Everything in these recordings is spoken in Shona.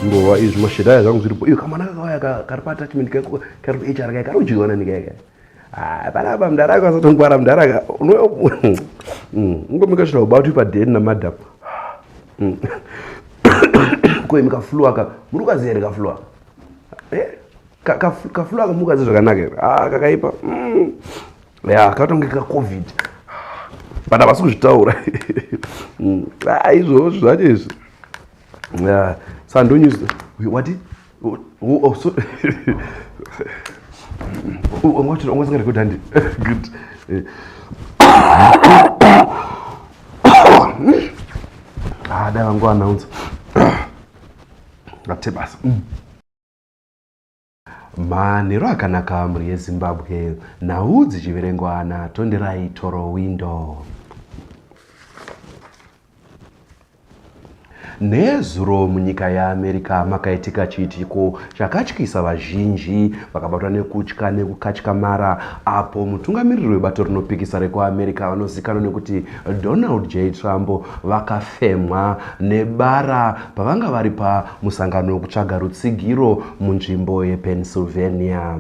Ngova izvi mashedaya zvangu zviripo. Iyo kamwana kakauya kari pa attachment kari ku HR kaya kari kudyiwa nani kaya. Ah, panapa mudhara akasatongwara mudhara ka ungomika svira ubati padeni namadam. Ko imi kaflu aka muri kukaziva here kaflu aka? Eh? Kaflu aka muri kukaziva zvakanaka here? Ah, kakaipa. Ya, katonge ka covid. But havasi kuzvitaura. Ah, izvozvo zvacho izvi. Yeah. So don't use what? Oh, oh, so ungasingarekodi handi good. Ah, dai vangu announce ngate basa. Manheru akanaka mhuri yeZimbabwe, nhau dzichiverengwa naTonderai Torowindo. Nezuro munyika yeAmerica makaitika chiitiko chakatyisa vazhinji vakabatwa nekutya nekukatyamara apo mutungamiriri webato rinopikisa rekuAmerica vanozikanwa nekuti Donald J. Trump vakafemwa nebara pavanga vari pamusangano wekutsvaga rutsigiro munzvimbo yePennsylvania.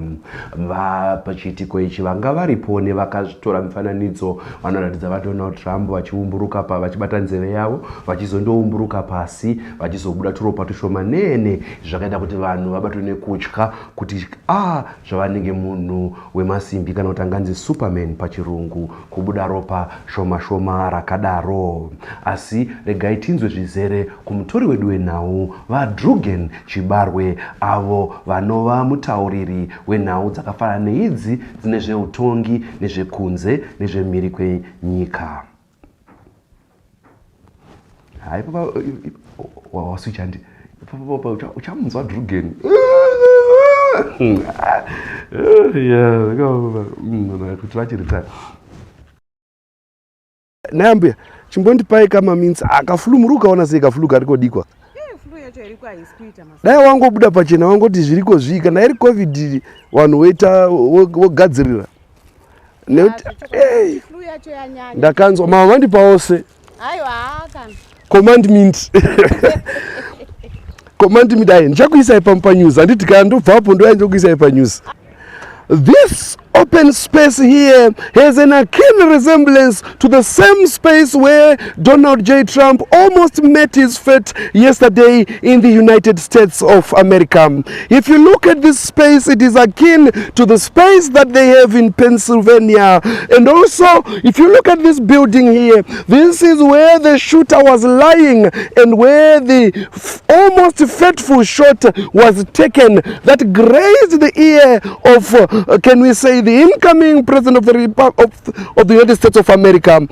Pachiitiko ichi vanga varipo nevakazvitora mifananidzo vanoratidza vaDonald Trump vachiumburuka pa vachibata nzeve yavo vachizondoumburuka pasi vachizobuda turopa tushomanene zvakaita kuti vanhu vabatwe nekutya kuti a ah, zvavanenge munhu wemasimbi kana kuti anganzi Superman pachirungu kubuda ropa shoma shoma rakadaro. Asi regai tinzwe zvizere kumutori wedu wenhau VaDrugen Chibarwe avo vanova mutauriri wenhau dzakafanana neidzi dzine zveutongi nezvekunze nezvemhiri kwenyika. Hai papa waswitch handi papa uchamunzwa Drugen. Yeah, kuti vachiritaya. Naye ambuya chimbondipai kamaminsi akaflu muri kukaona sei kaflu kari kodikwa dai wangobuda pachena wangoti zviriko zvii kana iri covid vanhu voita vogadzirira nekuti ndakanzwa mama vandipa ose commandment commandment ayi ndichakuisai panews handiti kana ndobvapo ndoya ndichakuisai panews. This open space here has an akin resemblance to the same space where Donald J. Trump almost met his fate yesterday in the United States of America. If you look at this space, it is akin to the space that they have in Pennsylvania. And also, if you look at this building here, this is where the shooter was lying and where the almost fateful shot was taken that grazed the ear of, can we say, the incoming president of the of the United States of America.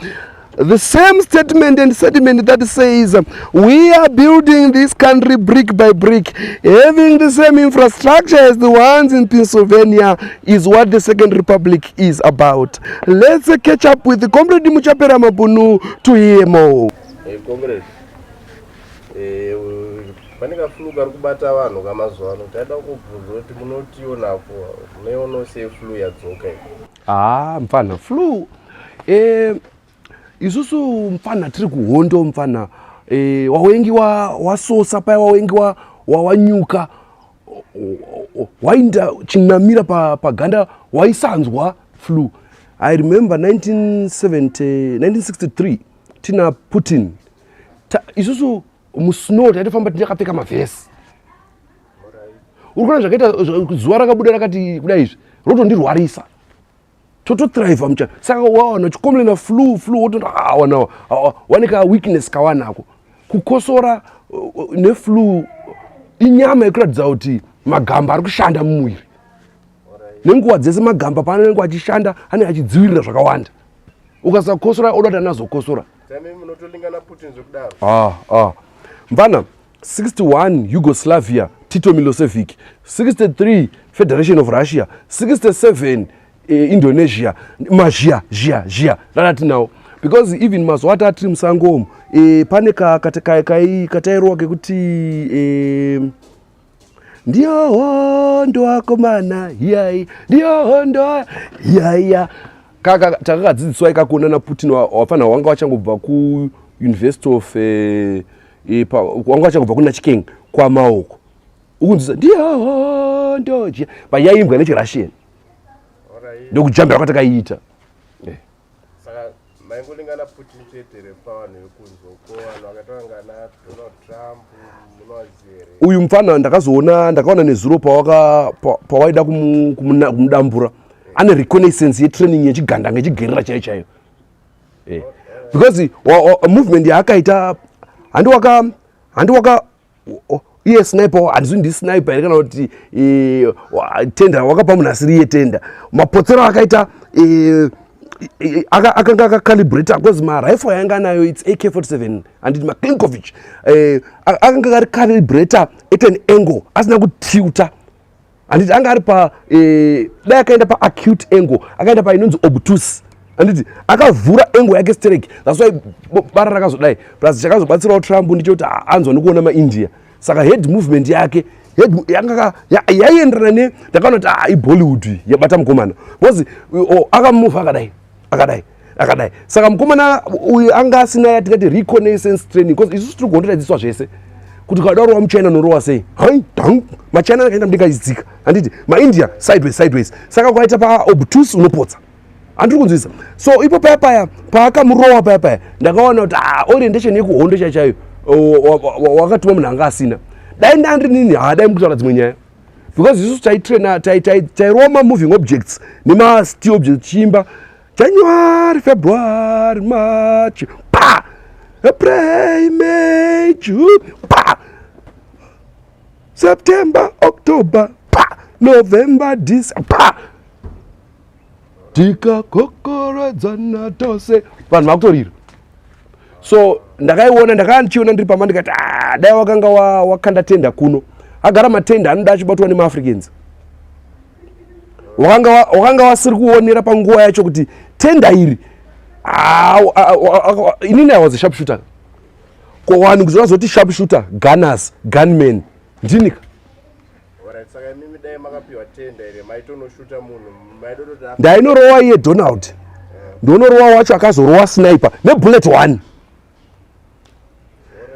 The same statement and sentiment that says we are building this country brick by brick, having the same infrastructure as the ones in Pennsylvania is what the Second Republic is about. Let's catch up with Comrade Muchapera Mabunu to hear more. Hey, comrade. Pane kaflu kari kubata vanhu kamazuva ano, taida kubvunza kuti munotiwo nako munoionawo sei flu yadzoka iyi? Ah, mfana flu isusu mfana tiri kuhondo mfana wawengi wasosa paya wawengi wawanyuka wainda chinamira paganda waisanzwa flu. I remember 1970, 1963 tina Putin isusu musnow taitofamba takapfeka mavhesi. Uri kuona zvakaita zuva rakabuda rakati kudai izvi rotondirwarisa totothrive mucha. Saka wawana uchikomplaina flu flu wotoona wana wane ka weakness kawanako kukosora neflu inyama yekuratidza kuti magamba ari kushanda mumuviri nenguva dzese. Magamba paanenge achishanda anenge achidzivirira zvakawanda. Ukasakosora oda kuti anazokosora. Ah, ah. Mvana 61 Yugoslavia, Tito Milosevic, 63 Federation of Russia, 67 Indonesia, mazhia zhia zhia raratinawo because even mazuva ati atiri musango umu pane katairowa kekuti Ndiyo hondo akomana, hiyai, ndiyo hondo hiyaiya. Kaka takakadzidziswa ikakona naPutin, wafana wanga wachangobva kuUniversity of wanga wachangobva kuna Chikeng kwamaoko. Ukunzwisa ndiyo hondo jiya, but yaimbwa nechiRussian. Ndokujambira kwatakaiita. Saka maingolingana Putin chete here pavanhu vekunzwa ko vanhu vakaita vangana Donald Trump munovaziva here? Uyu mufana ndakazoona, ndakaona nezuro pawaida kumudambura, ane reconnaissance yetraining yechigandanga yechigerera chaiyo chaiyo. Because movement yaakaita, handi waka iye sniper, handizi ndi sniper here kana kuti tender wakapa munhu asiri iye tender. Mapotsero akaita akanga akacalibrata, because marifle yaanga anayo, its AK47, handiti maKlinkovich, akanga ari calibrator at an angle, asina kutilta, handiti anga ari pa dai akaenda paacute angle, akaenda painonzi obtuse, handiti akavhura angle yake sterek. That's why bara rakazodai. Plus chakazobatsirawo Trump ndechekuti anzwa nekuona maIndia, saka head movement yake yanga yaienderana ne ndakaona kuti iBollywood yabata mukomana, because akamuvha akadai, akadai, akadai. Saka mukomana uyu anga asina yatingati reconnaissance training, because isusu tiri kugondoradzidziswa zvese kuti ukada kurova muChina unorowa sei. Hai dang, maChina akaenda mudenga achidzika, handiti maIndia sideways, sideways. Saka ukaita paobtuse unopotsa, handiri kunzwisa. So ipo paya paya paakamurowa paya paya, ndakaona kuti orientation yekuhondo chaiyo chaiyo wakatuma munhu anga asina. Dai ndandiri nini, haadai mukutaura dzimwe nyaya, because isusu taitraina, tairova mamoving objects nemasteel objects, chiimba January, February, March, pa, April, May, June, pa, September, October, pa, November, December, pa, tikakokoredzana tose vanhu vakutorira. So ndakaiona, ndakanga ndichiona ndiri pamba, ndikati, "Ah, dai wakanga wakanda tender kuno." Agara matender anoda achibatwa nemaAfricans. Wakanga wasiri kuonera panguva yacho kuti tender iri, inini I was a sharp shooter. Ko vanhu kuti vazoti sharp shooter, gunners, gunman, ndinika. Alright, saka imimi dai makapiwa tender here, maitonoshuta munhu, maidototi Ndainorowa iye Donald, ndonorowa wacho akazorowa sniper nebullet one.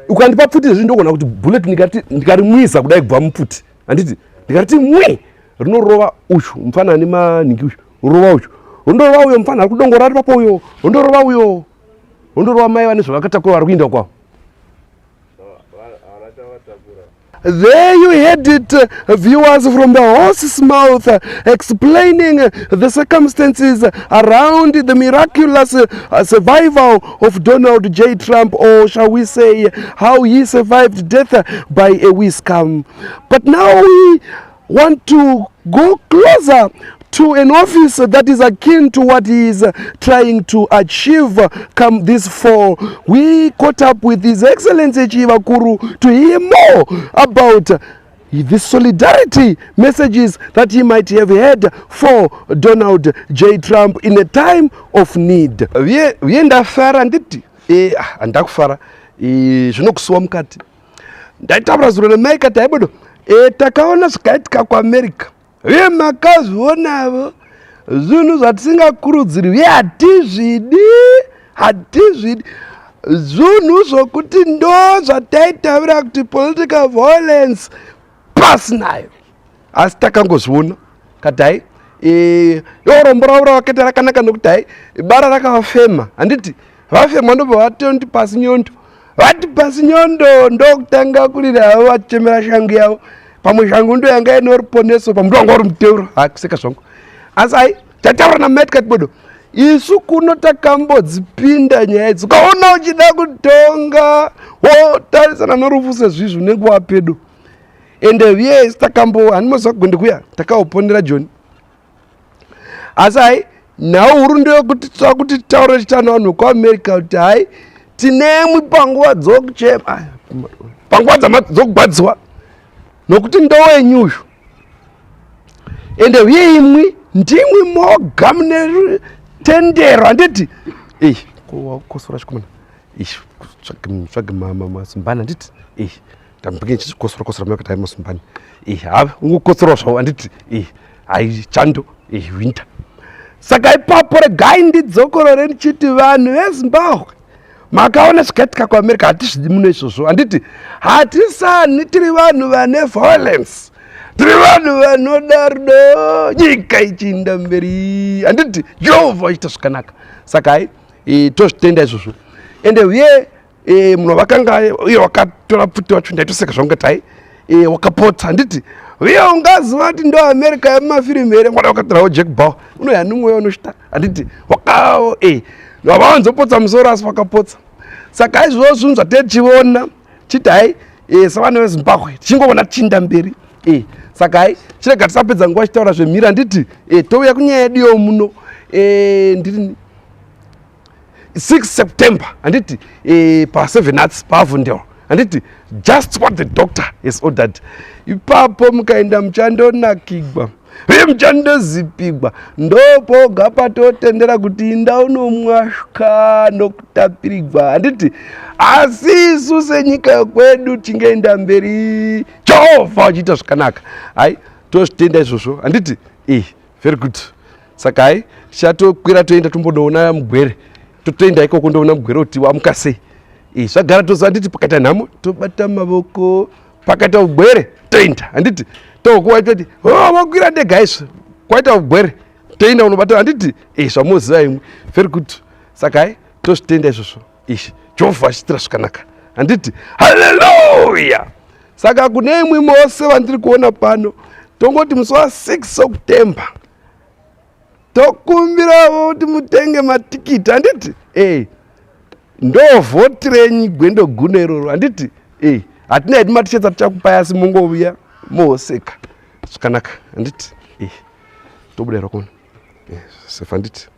Ukandipa pfuti izvi, ndogona kuti bullet ndikati ndikarimwisa kudai kubva mupfuti, handiti ndikariti mwe, rinorova uyu mufana ane manhingi uyu, rova uyu, rondorova uyo mufana ari kudongora ari papo uyo, rondorova uyo, rondorova mai vane zvavakatakura vari kuinda kwavo. Havana chavatakura. There you heard it, viewers, from the horse's mouth, explaining the circumstances around the miraculous survival of Donald J. Trump, or shall we say, how he survived death by a whisker. But now we want to go closer to an office that is akin to what he is trying to achieve come this fall. We caught up with His Excellency Chivakuru to hear more about the solidarity messages that he might have had for Donald J. Trump in a time of need. Uye ndafara nditi, handakufara, zvinokusuwa mukati. Ndaitaura zuro nemai kati aibodo, takaona zvakaitika kuAmerica, uye makazvionavo zvinhu zvatisingakurudziri, uye hatizvidi, hatizvidi zvinhu zvokuti ndo zvataitaura kuti political violence pasi nayo, asi takangozviona kati hai, iwo rombo ravo ravakaita rakanaka, nokuti hai, bara rakavafema, handiti vafema, ndobva vatoti pasi nyondo, vati pasi nyondo, ndokutanga kurira havo vachichemera shangu yavo. Pamwe shangu ndo yanga ine ruponeso, pamwe ndo wanga uri muteuro. Hakuseka zvangu, asi hai, tataura namai tikati bodo, isu kuno takambodzipinda nyaya idzi. Ukaona uchida kutonga wotarisana norufu sezvizvi, unenge wapedo. Ende yes, takambo handimoziva kugwende kuya takauponera Joni, asi hai, nhau huru ndeyekuti tinoda kuti titaure chitano vanhu vekuAmerica kuti hai, tinemwi panguva dzokuchema, panguva dzokugwadziwa, nokuti ndowenyu uyu. Ende uye imwi ndimwi moga mune tendero, handiti? Ei, kosora chikomana, tsvage masumbani, handiti? Ei, ndambenge ndichikosora kosora makati masumbani. Ha ungokotsora zvavo handiti hai chando winter. Saka ipapo regai ndidzokorore ndichiti vanhu veZimbabwe makaona zvakaitika kuAmerica, hatizvidi muno izvozvo handiti. Hatisani tiri vanhu vane violence, tiri vanhu vanoda rudo, nyika ichiinda mberi handiti, Jehovha achiita zvakanaka. Saka hai tozvitenda izvozvo. Ende uye munhu vakanga uye wakatora pfuti wacho, ndaitoseka zvangu ngati hai wakapotsa handiti. Uye ungaziva kuti ndo America yemumafirimu here? Ngwada wakatorawo Jack Bauer unoyanumweyo unoshita handiti, waka vawanzopotsa musoro asi wakapotsa. Saka izvozvo zvinhu zvatetichiona chiti hai sevana veZimbabwe tichingoona tichinda mberi. Saka hai chirega tisapedza nguva chitaura zvemhiri handiti, touya kunyaya yedu yomuno. Ndiri 6 September handiti, pa7 Arts paAvondale handiti, just what the doctor has ordered. Ipapo mukaenda muchandonakigwa uye muchandozipigwa, ndopoga patotendera kuti inda unomwashka nokutapirigwa handiti. Asi isu senyika yokwedu tingaenda mberi Jehovha achiita zvakanaka, hai tozvitenda izvozvo handiti. Very good. Saka hai tichatokwira toenda tombonoona mugwere, totoenda ikoko ndoona mugwere kuti wamuka sei. Zvagara toziva handiti, pakaita nhamo tobata mavoko, pakaita ugwere toenda handiti, tokuwa toti wakwira ndega izvo, kwaita ugwere toenda unobata handiti, zvamoziva imwe. Very good. Saka hai tozvitenda izvozvo, ishi Jehovha achiitira zvakanaka handiti, haleluya. Saka kune imwe mose vandiri kuona pano, tongoti musi wa6 September tokumbirawo kuti mutenge matikiti handiti, ndovhoti renyu gwendo guno iroro handiti. Hatina hedu matishetsa tichakupai, asi mungouya mooseka zvakanaka handiti. Tobuda here kuno sefa handiti?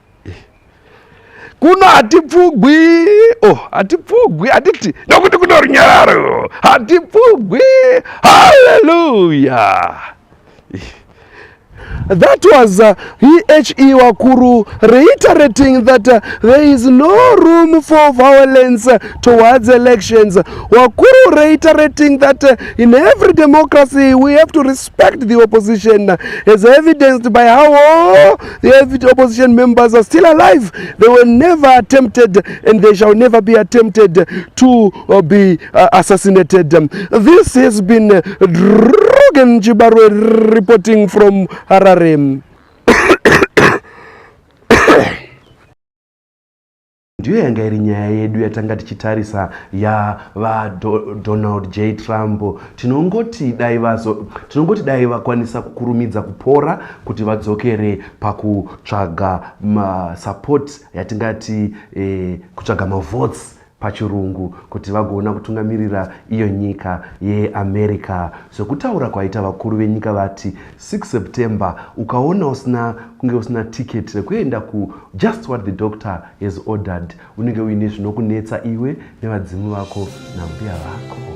Kuno hatipfugwi, oh, hatipfugwi handiti, nokuti kuno runyararo, hatipfugwi, haleluya. That was EHE Wakuru reiterating that there is no room for violence towards elections. Wakuru reiterating that in every democracy we have to respect the opposition, as evidenced by how all the opposition members are still alive. They were never attempted and they shall never be attempted to be assassinated. This has been Drogen Chibarwe reporting from Harare. Ndiyo yanga iri nyaya yedu yatanga tichitarisa yavaDonald J Trump. Tinongoti dai vakwanisa kukurumidza kupora kuti vadzokere pakutsvaga masupport yatingati kutsvaga mavotes pachirungu kuti vagoona kutungamirira iyo nyika yeAmerica, sekutaura kwaita vakuru venyika vati 6 September ukaona usina kunge usina ticket rekuenda ku just what the doctor has ordered, unenge uine zvinokunetsa iwe nevadzimu vako nambuya vako.